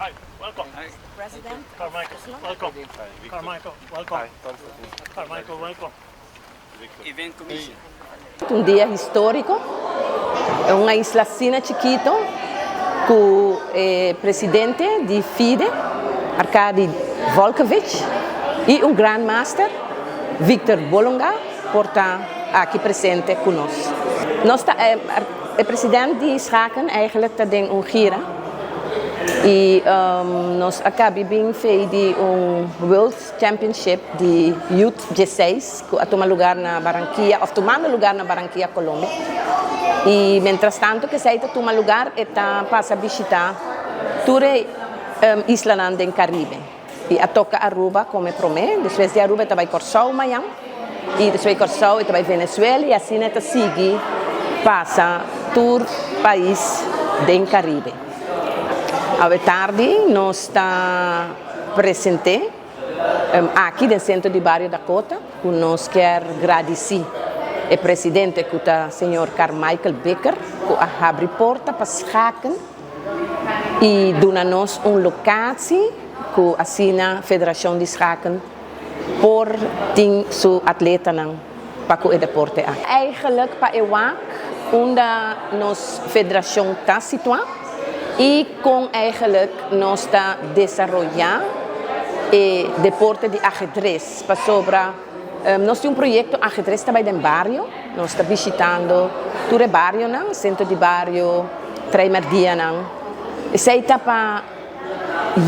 Hi, welcome. President Carmichael, welcome. Carmichael, welcome. Carmichael, welcome. Event Commission. Un dia historico, un isla asina chikito, cu e presidente di FIDE, Arkady Volkovich, y un Grandmaster, Victor Bolonga, por ta aki presente cu nos. Nos ta, e presidente di schaken eigenlijk ta den un gira y nos a caba bin for di un World Championship di Youth G6 cu a tuma luga na Barranquilla, of tumando luga na Barranquilla, Colombia. Y mientras tanto cu esey ta tuma luga, ta pasa bishita tur isla den Caribe. Y a toca Aruba como prome, despues di Aruba tambe Corsou mañan, y despues Corsou tambe Venezuela y asina ta sigui pasa tur pais den Caribe. Atardi nos ta presente aki den Centro di Bario Dakota, cu nos kier gradici e presidente cu ta señor Carmichael Becker, cu a habri porta pa schaken y duna nos un locatie cu asina Federacion di Schaken por tin su atletanan pa e deporte aki. Eigenlijk pa e wak unda nos federacion ta situa y con eigenlijk nos ta desaroya e deporte di ajedrez pasobra nos tin un proyecto ajedrez tambe den bario, nos ta bishitando tur bario nan, centro di bario, Traimerdia nan. Esey ta pa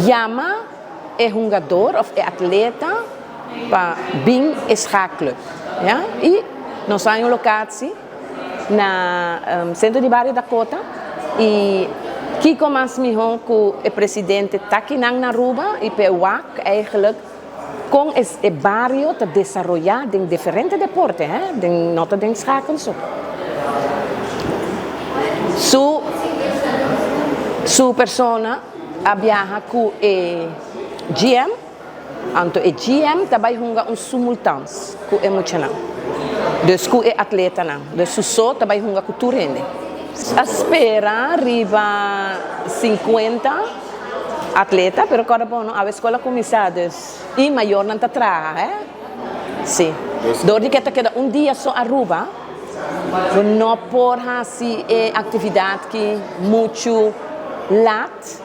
yama e hungado of e atleta pa bin schaakclub. Ja? Y nos tin un locatie na Centro di Bario Dakota y kico mas miho cu e presidente ta aki na Aruba y p'e wak eigenlijk con e bario ta desaroya den diferente deporte, eh? Den, no ta den schaken so. Su persona a biaha cu e GM, anto e GM tambe hunga un simultaans cu e muchanan. Dus cu e atletanan. Dus su so tambe hunga cu tur hende. A spera riba 50 atleta, pero awor bon, e scol a cuminsa, dus e mayornan ta traha, eh? Si. Door di cu ta keda un dia so Aruba, no por haci e actividad cu mucho laat,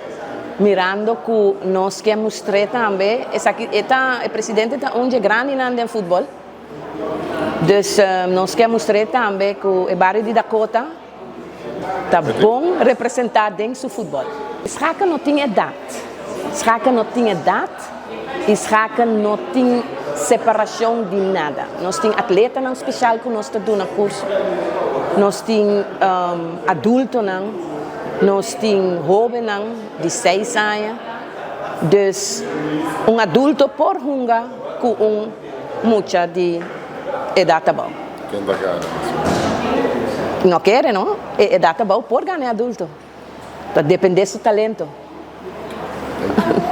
mirando cu nos kier mustra tambe, esaki ta e presidente ta un grandi den futbol. Dus nos kier mustra tambe cu e bario di Dakota ta bon representa den su futbol. Schaken no tin edad. Schaken no tin edad y schaken no tin separacion di nada. Nos tin atletanan special cu nos ta duna curso. Nos tin adultonan, nos tin hobennan di 6 aña. Dus un adulto por hunga cu un mucha di edad abou. Ken ta gana? No kier, no? E edad abou por gana adulto. Ta depende di su talento. Thank you.